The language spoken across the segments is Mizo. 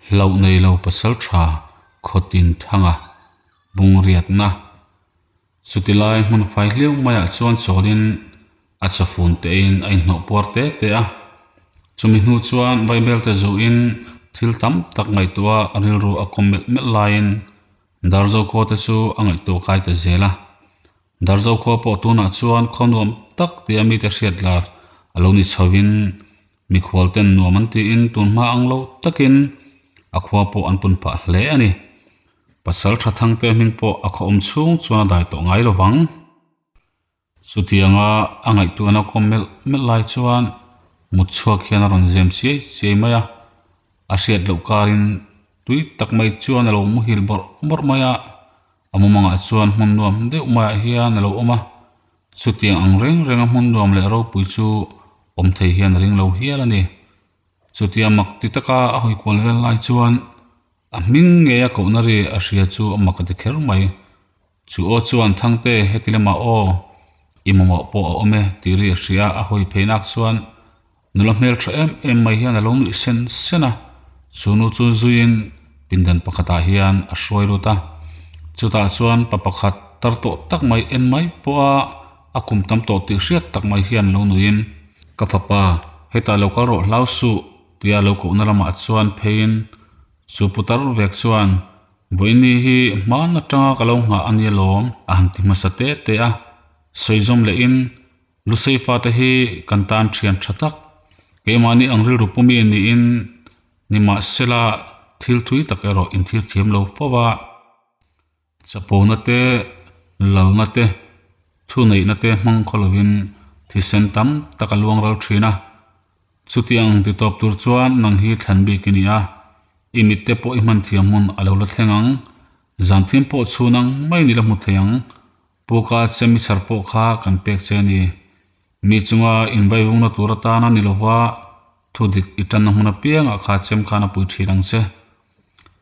Hlauh nei lo pasaltha Khawtin Thanga bungriatna chuti lai hmun fai hliau maiah chuan chawlin a chawfun tein a inhnawh puar te te a. Chumi hnu chuan Bible te zuhin thil tam tak ngaihtuah a rilru a kawm melh melh laiin Darzo khua te chu a ngaihtuah kai ta zel a. Darzo khua pawh tunah chuan khaw nuam tak tia mite hriat lar a lo ni chhovin Mikhual ten nuam an tiin tun hma ang lo takin a khua pawh an pun phah hle a ni. Pasal tha thangte hming pawh a khaw awm chhung chuan a dai tawh ngai lo vang. Chutianga a ngaihtuahna kawm melh melh lai chuan mut chhuak hian a rawn zem chiai chiai mai a, a hriat loh karin tui tak mai chuan a lo muhil bawrh bawrh mai a, a mumangah chuan hmun nuam deuh maiah hian a lo awm a. Chutiang ang reng renga hmun nuam leh ropui chu awm thei hian a ring lo hial a ni. Chutia mak ti taka a hawi kual vel lai chuan a hming ngei a kohna ri a hria chu a mak a ti kher mai. Chu aw chuan Thangte heti lamah aw i mamawh pawh a awm e tih ri a hria a hawi phei nak chuan nula hmel tha em em mai hian a lo nuih sen sen a, chu nu chu zuiin pindan pakhatah hian a hruai lut a, chutah chuan pa pakhat tar tawh tak mai en mai pawha a kum tam tawh tih hriat tak mai hian lo nuiin, Ka fapa, hetah lo kal rawh hlau suh tia lo kohna lamah chuan pheiin chu putar vek chuan Vawiini hi hman atanga ka lo nghah a nia lawm a han ti hmasa te te a, sawizawm lehin Lusei fate hi kan tan thian tha tak, keimahni ang rilru pumi niin nimahsela thil thui tak erawh inthil thiam lo fo va. Chapona te, lalna te, thuneihna te hmang khaw lovin thisen tam tak a luang ral thin a. Chutiang titawp tur chuan nang hi thlan bik i ni a, i mitte pawh i hman thiam hmun a lo la thleng ang, zan thim pawh chhun ang mai ni la hmu thei ang. Puka chemi chhar pawh kha kan pek che a ni. Mi chunga invaivungna tur atana ni lova thu dik i tanna hmun apiangah kha chem khan a pui thin ang che.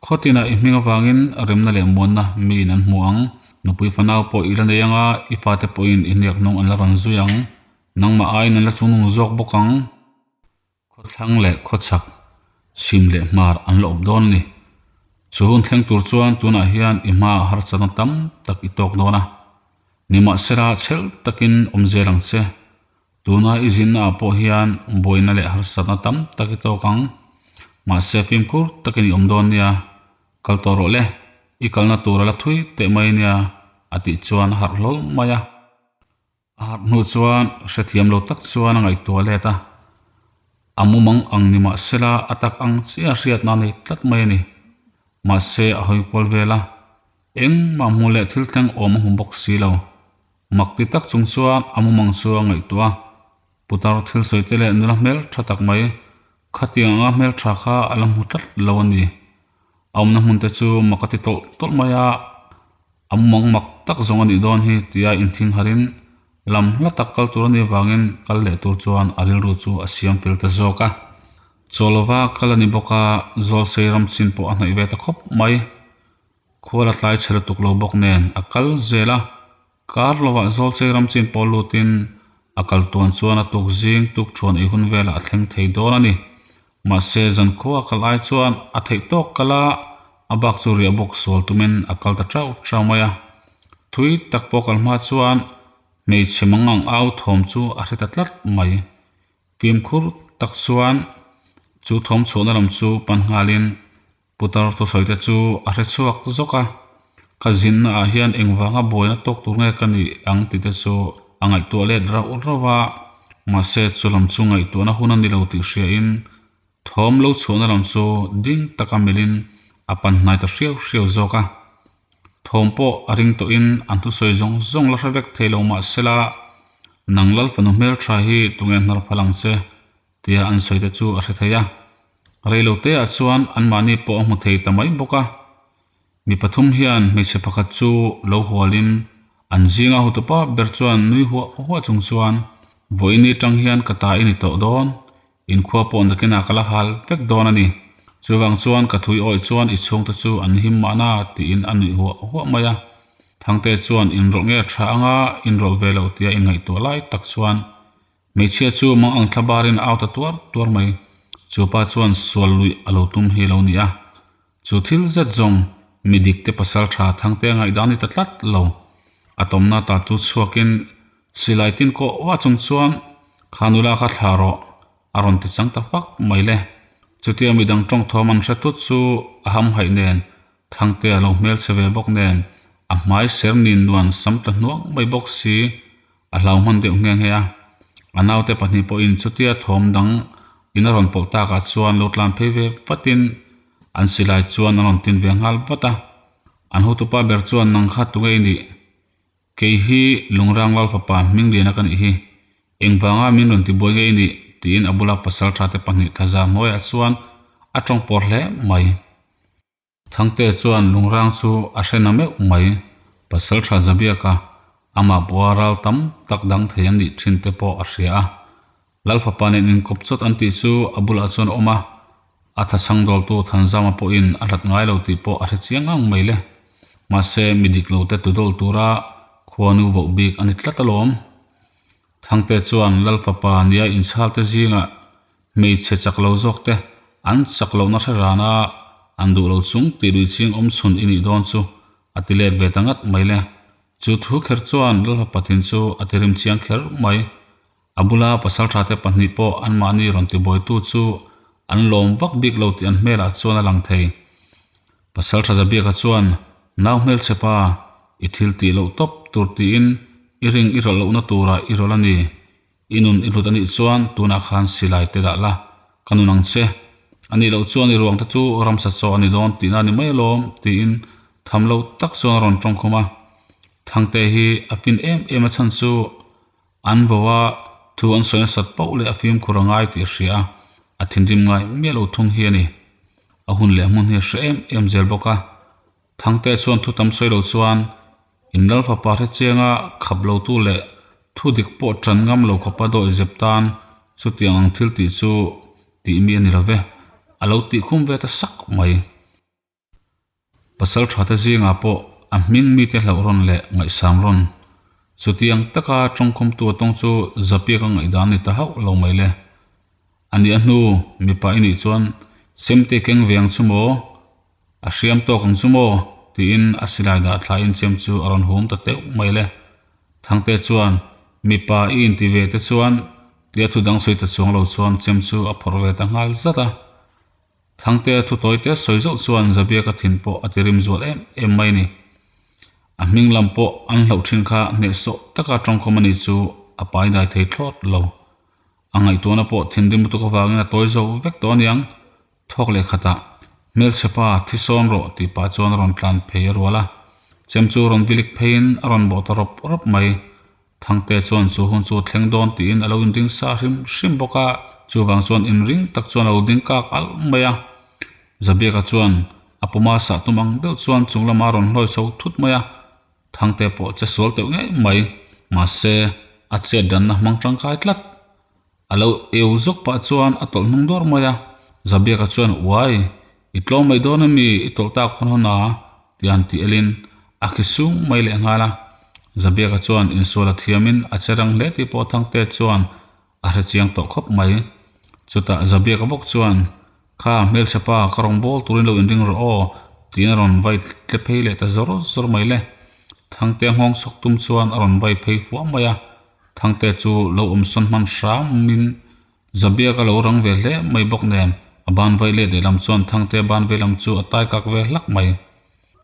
Khawtinah i hming avangin remna leh muanna miin an hmu ang. Nupui fanau pawh i la nei anga i fate pawhin i hniak hnung an la rawn zui ang. Nangmah aiin an la chungnung zawk bawk ang. Khawthlang leh khawchhak, chhim leh hmar an la awp dawn a ni. Chu hun thleng tur chuan tunah hian i hmaah harsatna tam tak i tawk dawn a. Nimahsela chhel takin awm zel ang che. Tuna i zinnaah pawh hian buaina leh harsatna tam tak i tawk ang. Mahse fimkhur takin i awm dawn nia. Kal tawh rawh le, i kalna tur a la thui teh mai nia a tih chuan a harh hlawl mai a. A harh hnu chuan hrethiam lo tak chuan a ngaihtuah let a, a mumang ang ni mahsela a tak ang chiah hriatna a nei tlat mai a ni. Mahse a hawi kual vel a, engmah hmuh leh thil thleng awm a hmu bawk si lo. Mak ti tak chung chuan a mumang chu a ngaihtuah a, putar thil sawi te leh nula hmel tha tak mai, khatiang anga hmel tha kha a la hmu tlat lo a ni. A awmna hmun te chu mak a ti tawlh tawlh mai a, a mumang mak tak zawng a nih dawn hi tia inthing harin lam hla tak kal tur a nih avangin kal leh tur chuan a rilru chu a siam fel ta zawk a. Chaw lova kal a ni bawk a, Zawlsei ram chin pawh a hnaih ve ta khawp mai. Khual a tlai chhe lutuk lo bawk nen a kal zel a, kar lovah Zawlsei ram chin pawh lutin a kal tuan chuan a tuk zing tuk thuan ei hun velah a thleng thei dawn a ni. Mahse, zankhua a kal ai chuan a theih tawk kal a, a bak chu riah bawk sual tumin a kal ta chauh chauh mai a. Thui tak pawh kal hma chuan hmeichhe mangang au thawm chu a hre ta tlat mai. Fimkhur tak chuan chu thawm chhuahna lam chu pan nghalin Putar thusawi te chu a hre chhuak zawk a, ka zinna ah hian engvanga buaina tawk tur nge ka nih ang tih te chu a ngaihtuah let rauh rauh a, mahse chu lam chu ngaihtuahna hun a ni lo tih hria in thawm lo chhuahna lam chu ding taka milh in a pan hnai ta hriau hriau zawk a. Thawm pawh a ring tawh in an thusawi zawng zawng la hre vek thei lo mahsela nang lal fanu hmeltha hi tunge hnar phal ang che tia an sawi te chu a hre thei a. Reiloteah chuan anmahni pawh a hmu thei ta mai bawk a. Mi pathum hian hmeichhe pakhat chu lo hualin an zinga hotupa ber chuan nui huah huah chung chuan, Vawiini tang hian ka ta i ni tawh dawn, inkhua pawh nakinah ka la hal vek dawn a ni. Chuvang chuan ka thui awih chuan i chhungte chu an him mahna tiin a nuih huah huah mai a. Thangte chuan inrawlh nge tha anga inrawlh ve loh tia inngaihtuah lai tak chuan Hmeichhia chu mang ang thla barin a au ta tuar tuar mai. Chu pa chuan sual luih a lo tum hi lo ni a. Chu thil zet zawng mi dik te pasal tha Thangte ngaihdan ni ta tlat lo. A tawmna ta chu chhuakin silai tin kawh va chung chuan kha nula kha thlah rawh a rawn ti chang ta fak mai le. Chutia midang tawng thawm an hre tut chu a hamhaih nen Thangte a lo hmelchhe ve bawk nen a hmai ser nin nuan sam ta hnuang mai bawk si a hlau hman deuh nghe nghe a. A naute pahnih pawhin chutia thawm dang in a rawn pawlh takah chuan lo tlan phei ve vatin an silai chuan an rawn tin ve nghal vat a. An hotupa ber chuan nang kha tunge i nih? Kei hi Lungrang Lal fapa Hmingliana ka nih hi. Engvanga min rawn tibuai nge i nih? tiin a bula pasal thate pahnih thlazar hnuaiah chuan a tawng pawr hle mai. Thangte chuan Lungrang chu a hre na meuh mai. Pasal tha Zabiaka amah pawha ral tam tak dang thei an nih thin te pawh a hria a. Lal fapa nen inkawp chawt an tih chu a bulah chuan a awm a, a thachhang dawltu Thanzama pawhin a hlat ngai lo tih pawh a hre chiang ngang mai le. Mahse, mi dik lo te tudawl tura khuanu voh bik a ni tlat alawm. Thangte chuan Lal fapa nia inchhalte zingah hmeichhe chak lo zawk te an chak lohna hre rana an duh lo chung tih lui ching awm chhun i nih dawn chu a ti let ve ta ngat mai le. Chu thu kher chuan Lal fapa thin chu a ti rim chiang kher mai. A bula pasaltha te pahnih pawh anmahni rawn tibuaitu chu an lawm vak bik lo tih an hmelah chuan a lang thei. Pasaltha Zabiaka chuan, Nau hmelchhe pa, i thil tih loh tawp tur tiin i ring i rawlh lohna turah i rawlh a ni. I nun i hlut a nih chuan tunah khan silai te dah la, ka nun ang che. A nih loh chuan i ruang te chu ramsa chaw a ni dawn tihna a ni mai alawm, tiin tham lo tak chuan a rawn tawngkhum a. Thangte hi a fin em em a chhan chu An vo a, thu an sawi nasat poh leh a fimkhur a ngai tih a hria a, a thinrim ngai miah lo thung hi a ni. A hun leh hmun hi a hre em em zel bawk a. Thangte chuan thu tam sawi lo chuan in lal fapa hre chianga khap lo tu leh thu dik pawh tan ngam lo khawpa dawi zep tan chutiang ang thil tih chu tih mi a ni lo ve, a lo tih khum ve ta sak mai. Pasal thate zingah pawh a hming mite hlauh rawn leh ngaihsam rawn. Chutiang taka tawngkhawmtu a tawng chu Zapiaka ngaihdan ni ta hauh lo mai le. A nih a hnu mipa i nih chuan chemte keng ve ang chu maw? A hriam tawk ang chu maw? tiin a silai dah thlaiin chem chu a rawn hum ta teuh mai le. Thangte chuan mipa i inti ve te chuan tia thu dang sawi ta chuang lo chuan chem chu a phawrh ve ta nghal zat a. Thangte thu tawite sawi zauh chuan Zabiaka thin pawh a ti rim zual em em mai a ni. A hming lam pawh an hlauh thin kha hnehsawh taka tawngkhawm a nih chu a pai dai thei thlawt lo. A ngaihtuahna pawh thinrim lutuk avangin a tawi zo vek tawh aniang. Thawk leh khatah, Hmelchhe pa, thi sawn rawh tih pah chuan a rawn tlan phei a rual a. Chem chu rawn vilik pheiin a rawn bawh ta rawp rawp mai. Thangte chuan chu hun chu thleng dawn tiin a lo inring sa hrim hrim bawk a, chuvang chuan inring tak chuan a lo ding kak alh mai a. Zabiaka chuan a puma sah tum ang deuh chuan chung lama rawn hlawi chho thut mai a, Thangte pawh che sual teuh ngei mai, mahse a chet danna hmang tangkai tlat. A lo eu zawk pah chuan a tawlh hnung dawr mai a, Zabiaka chuan Uai, i tlawm mai dawn ami i tawlh tak hawn hawn a? ti han tih elin a khi sung mai leh nghal a. Zabiaka chuan insual a thiamin a che rang hle tih pawh Thangte chuan a hre chiang tawh khawp mai. Chutah Zabiaka bawk chuan Kha hmelchhe pa ka rawn bawl turin lo inring rawh aw tiin a rawn vai tle phei leh ta zawr zawr mai le. Thangte nghawng chhawk tum chuan a rawn vai phei fuah mai a. Thangte chu lo awm sawn hman hramin Zabiaka lo rang ve hle mai bawk nen a ban vai let lehlam chuan Thangte ban vei lam chu a tai kak ve hlak mai.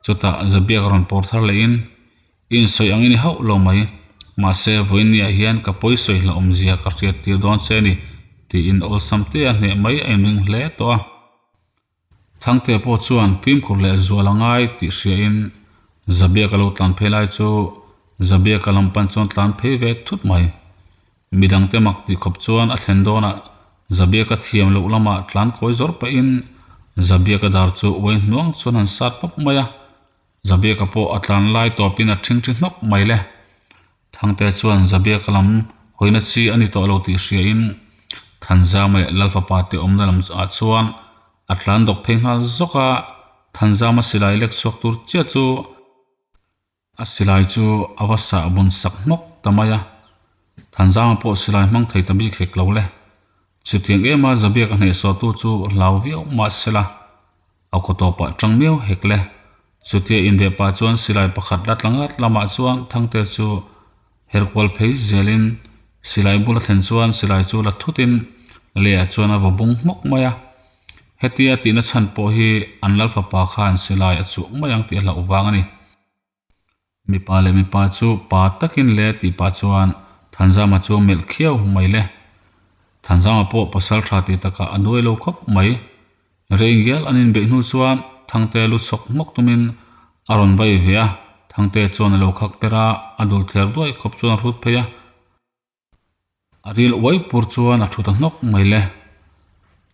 Chutah Zabiaka rawn pawr thar lehin I insawi ang i ni hauh lo mai. Mahse, vawiinniah hian ka pawi sawi hlauhawmzia ka hriat tir dawn che a ni, tiin awlsam te a hneh mai a inring hle tawh a. Thangte pawh chuan fimkhur leh zual a ngai tih hriain Zabiaka lo tlan phei lai chu Zabiaka lam pan chuan tlan phei ve thut mai. Midangte mak tih khawp chuan a thlen dawnah Zabiaka thiam loh lamah tlan kawi zawr pahin Zabiaka dar chu uai hnuang chuan han sat pawp mai a. Zabiaka pawh a tlan lai tawpin a ṭhingṭhi hnawk mai le. Thangte chuan Zabiaka lam hawina chi a ni tawh lo tih hriain Thanzama leh Lalfapa te awmna lam ah chuan a tlan dawk phei nghal zawk a, Thanzama silai lek chhuak tur chiah chu a silai chu a va sah bun sak hnawk ta mai a, Thanzama pawh silai hmang thei ta bik hek lo le. Chutiang ema Zabiaka hnehsawhtu chu hlau viau mahsela. A kaw tawpah tang miau hek le. Chutia inbeh pah chuan silai pakhat la tla ngat lamah chuan Thangte chu her kual phei zelin silai bula thlen chuan silai chu la thutin leiah chuan a vaw bung hmawk mai a. Hetia tihna chhan pawh hi an Lalfapa khan silai a chuh mai ang tih a hlauh vang a ni. Mipa leh mipa chu pa takin le tih pah chuan Thanzama chu a melh khiau mai le. Thanzama pawh pasal tha tih takah a duai lo khawp mai. Reingial an inbeih hnu chuan Thangte lu chhawk hmawk tumin a rawn vai ve a, Thangte chuan a lo khak per a, a dul thler duai khawp chuan a hrut phei a. A ril uai pur chuan a thu ta hnawk mai le.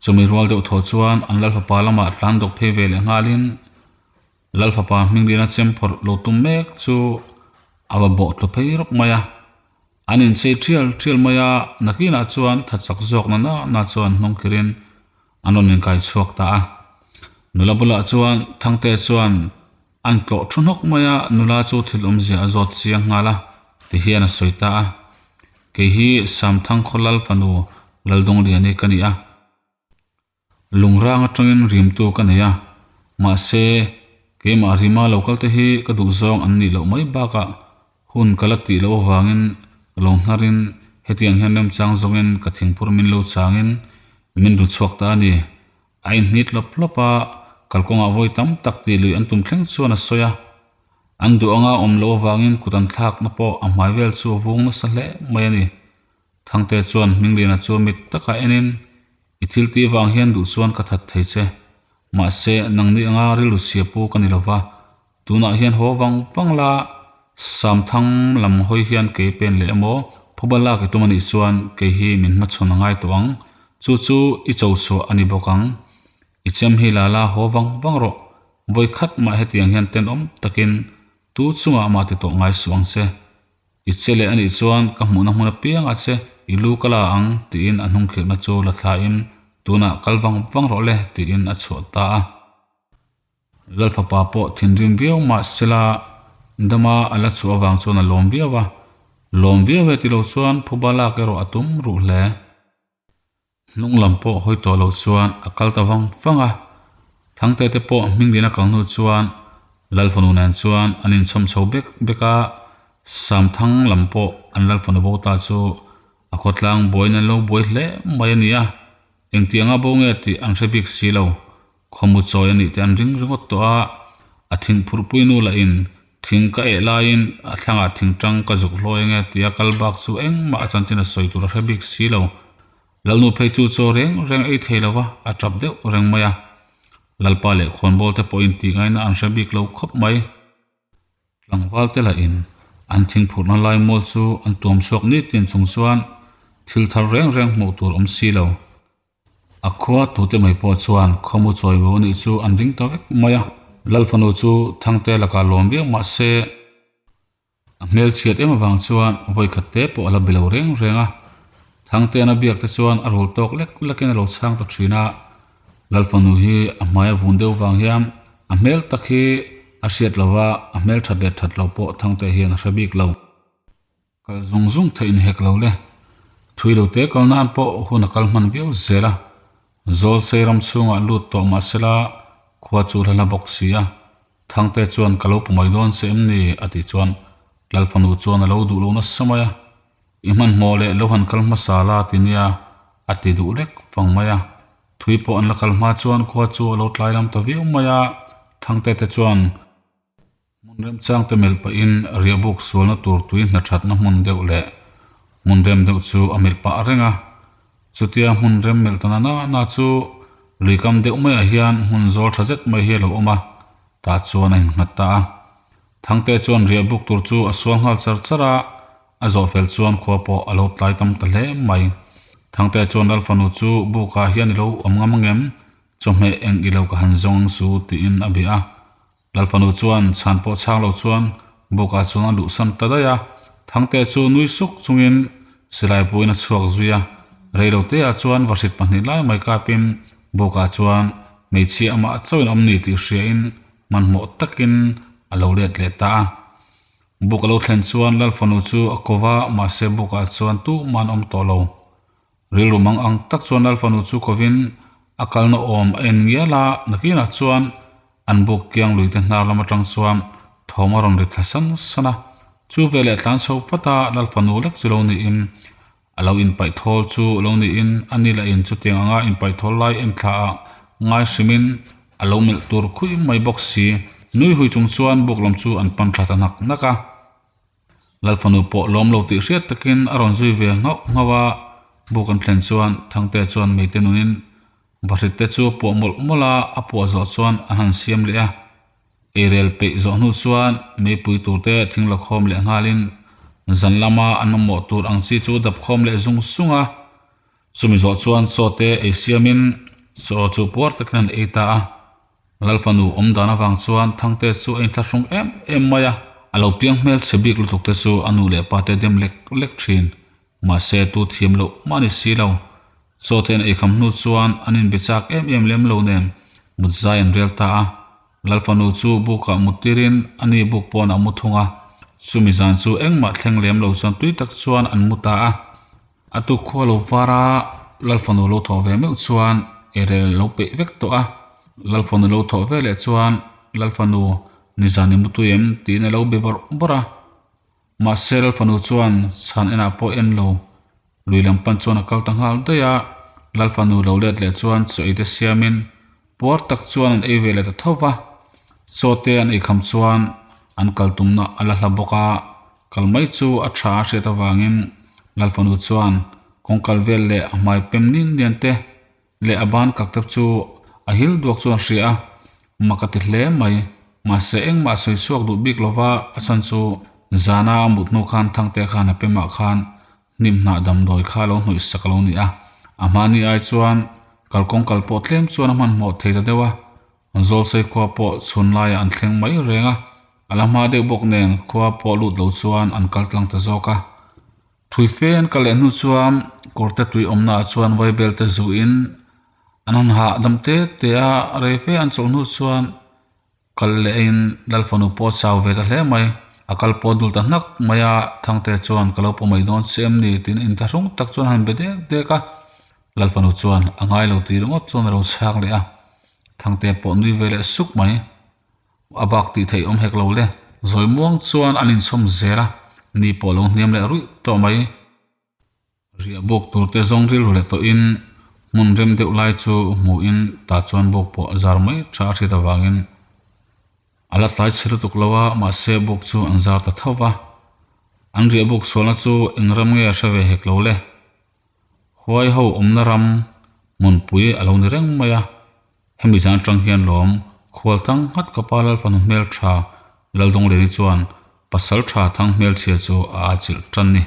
Chumi rual deuh thaw chuan an Lalfapa lamah tlan dawk phei ve leh nghalin Lalfapa hming liana chem phawrh lo tum mek chu a va bawh tlu phei rawk mai a. An inchei thial thial mai a, nakinah chuan tha chak zawk na na chuan hnung khirin an rawn inkai chhuak ta a. Nula bulah chuan Thangte chuan An tlawh thu hnawk mai a, nula chu thil awmzia a zawt chiang nghal a, ti hian a sawi ta a. Kei hi Samthang khaw lal fanu Laldawnglia-ni ka ni a. Lungrang atangin rimtu ka nei a, mahse keimah rima lo kal te hi ka duh zawng an nih loh mai bakah hun ka la tih loh avangin ka lo ngharin hetiang hian remchang zawngin ka thingphur min lo changin min ru chhuak ta a ni. A inhnit lawp lawp a, kalkawngah vawi tam tak tih lui an tum thleng chuan a sawi a. An duh anga awm loh avangin kut an thlakna pawh a hmai vel chu a vung nasa hle mai a ni. Thangte chuan Hmingliana chu mit taka enin, I thil tih vang hian duh chuan ka that thei che. Mahse, nangni anga rilru chhia pu ka ni lova, tunah hian haw vang vang la, Samthang lam hawi hian kei pen leh emaw, phuba lak i tum anih chuan kei hi min hmachhawn a ngai tawh ang, chu chu i cho chhuah a ni bawk ang. I chem hi la la haw vang vang rawh, vawi khat mah hetiang hian tenawm takin tu chungah mah ti tawh ngai suh ang che. I che leh anih chuan ka hmuhna hmun apiang a che, i lu ka la ang tiin a hnungkhirhna chu la thlain tunah kal vang vang rawh le tiin a chhuah ta a. Lalfapa pawh thinrim viau mah sela dama a la chhuah avang chuan a lawm viau a, lawm viau e tilo chuan phuba lak erawh a tum ruh hle. Hnung lam pawh hawi tawh lo chuan a kal ta vang vang a, Thangte te pawh hming lian a kal hnu chuan Lalfanu nen chuan an inchhawm chho bek bek a, Samthang lam pawh an Lalfanu bo ta chu a khawtlang buaiin an lo buai hle mai a ni a, engtianga bo nge tih an hre bik si lo. Khawmu chawi a nih te an ring ringawt tawh a, a thing phurhpui nu lahin thing ka eh laiin a thlangah thing tang ka zuk hlawi ange tia kal bak chu engmah a chanchin a sawi tur a hre bik si lo. Lalnu phei chu chaw reng reng ei thei lo va, a tap deuh reng mai a. Lalpa leh khawnbawl te pawhin tih ngaina an hre bik lo khawp mai. Tlangval te lahin an thingphurhna lai mual chu an tuam chhuak nitin chung chuan thil thar reng reng hmuh tur awm si lo. A khua tute mai pawh chuan khawmu chawi bo anih chu an ring ta vek mai a. Lalfanu chu Thangte lakah lawm viau mah se a hmelchhiat em avang chuan vawikhat te pawh a la be lo reng reng a. Thangtean a biak te chuan a rul tawk lek lekin a lo chhang ta thin a. Lalfanu hi a hmai a vun deuh vang hian a hmel tak hi a hriat lo va, a hmel that leh that lo pawh Thangte hian a hre bik lo. Kal zung zung theih in hek lo le. Thui lo te kal nan pawh hun a kal hman viau zel a. Zawl sei ram chhungah lut tawh mah sela khua chu hla hla bawk si a. Thangte chuan ka lo pu mai dawn che em ni? a tih chuan Lalfanu chuan a lo duh lo nasa mai a. I hmanhmawh leh lo han kal hmasa la ti nia a ti duh lek fang mai a. Thui pawh an la kal hma chuan khua chu a lo tlai lam ta viau mai a. Thangte te chuan Hmun remchangte melh pahin riahbuk sualna tur tui hnathatna hmun deuh leh hmun rem deuh chu a melh pah reng a. Chutia hmun rem melh ta na na chu lui kam deuh maiah hian hmun zawl tha zet mai hi a lo awm a, tah chuan a innghat ta a. Thangte chuan riahbuk tur chu a sual nghal char char a, a zawh fel chuan khua pawh a lo tlai tam ta hle mai. Thangte chuan Lalfanu chu bukah hian i lo awm ngam angem? Chawhmeh eng i lo ka han zawng ang chu tiin a bia a. Lalfanu chuan chhan pawh chhang lo chuan bukah chuan a luhsan ta daih a, Thangte chu nui suk chungin silai puiin a chhuak zui a, reilo teah chuan vahrit pahnih lai mai kapin bukah chuan hmeichhia amah chauhin awm ni tih hriain hmanhmawh takin a lo let leh ta a. Buk a lo thlen chuan Lalfanu chu a ko va, mahse bukah chuan tuhmah an awm tawh lo. Rilru mang ang tak chuan Lalfanu chu kovin A kalna awm a en ngial a, nakinah chuan an buk kiang luite hnar lam atang chuan thawm a rawn ri thla san san a. Chu veleh tlan chho vat a, Lalfanu lek chu lo niin a lo inpaih thawl chu lo niin a ni lah in chutiang anga inpaih thawl lai en thla ah ngai hrimin a lo melh tur khuih mai bawk si. Nui hui chung chuan buk lam chu an pan tha ta hnak hnak a. Lalfanu pawh lawm lo tih hriat takin a rawn zui ve nghauh nghauh a, buk an thlen chuan Thangtea chuan meite nunin vahrit te chu a puah mawlh mawlh a, a puah zawh chuan an han siam leh a. Eirel peih zawh hnu chuan meipui tur te thing la khawm leh nghalin zan lama an mamawh tur ang chi chu dap khawm leh zung zung a. Chumi zawh chuan chaw te ei siamin chaw chu puar takin an ei ta a. Lalfanu awm dan avang chuan Thangte chu a inthlahrung em em mai a, a lo piang hmel chhe bik lutuk te chu a nu leh pa te dem lek lek thin. Mahse tu thiam loh mah ni si lo. Chaw te an eikham hnu chuan an inbe chak em em lem lo nen mut zai an rel ta a. Lalfanu chu bukah mut tirin a ni buk pawn a mu thung a. Chumi zan chu engmah thleng lem lo chuan tui tak chuan an mu ta a. A tuk khua lo var a, Lalfanu lo thawh ve meuh chuan eirel lo peih vek tawh a. Lalfanu lo thawh ve leh chuan Lalfanu nizan i mutui em tiin a lo be bawrh bawrh a. Mahse Lalfanu chuan chhan enah pawh en lo lui lam pan chuan a kal ta nghal daih a. Lalfanu lo let leh chuan chaw ei te siamin puar tak chuan an ei ve leh ta tho va. Chaw te an eikham chuan an kal tumna a la hla bawk a. Kal mai chu a tha a hriat avangin Lalfanu chuan kawngkal vel leh a hmai pem nin lian te leh a ban kak te chu a hil duak chuan hria a, mak a ti hle mai. Mahse engmah a sawi chhuak duh bik lova a chhan chu zana a mut hnu khan Thangtea khan a pemah khan hnim hnah damdawi kha a lo hnawih sak a lo ni a. A hmani ai chuan kalkawng kal pawh tlem chuan a hmanhmawh thei ta deuh a, Zawlsei khua pawh chhun laiah an thleng mai reng a, a la hma deuh bawk nen khua pawh lut lo chuan an kal tlang ta zawk a. Thui fe an kal leh hnu chuan kawrte tui awmnaah chuan vaibel te zuhin an han hah dam te te a, rei fe an chawlh hnu chuan kal lehin Lalfanu pawh a chau ve ta hle mai. A kal pawh dul ta hnak mai a, Thangte chuan ka lo pawh mai dawn che em ni tiin inthlahrung tak chuan a han be dek dek a. Lalfanu chuan a ngai lo tih ringawt chuan a lo chhak leh a. Thangte pawh nui ve leh suk mai. A bak tih theih awm hek lo le. Zawi muang chuan an inchhawm zel a, ni pawh lo hniam leh ruih tawh mai. Riah bawk tur te zawng rilru leh tawhin hmun rem deuh lai chu hmuhin tah chuan bawk pawh zar mai tha a hriat avangin a la tlai chhe lutuk lo a, mahse bawk chu an zar ta tho va. An riah bawk sualna chu eng ram nge a hre ve hek lo le. Huai ho awmna ram hmunpui a lo ni reng mai a, hemi zan atang hian lawm khual thang nghat khawpa Lalfanu hmeltha Laldawngleni chuan pasal tha thang hmelchhia chu a achilh tan ni.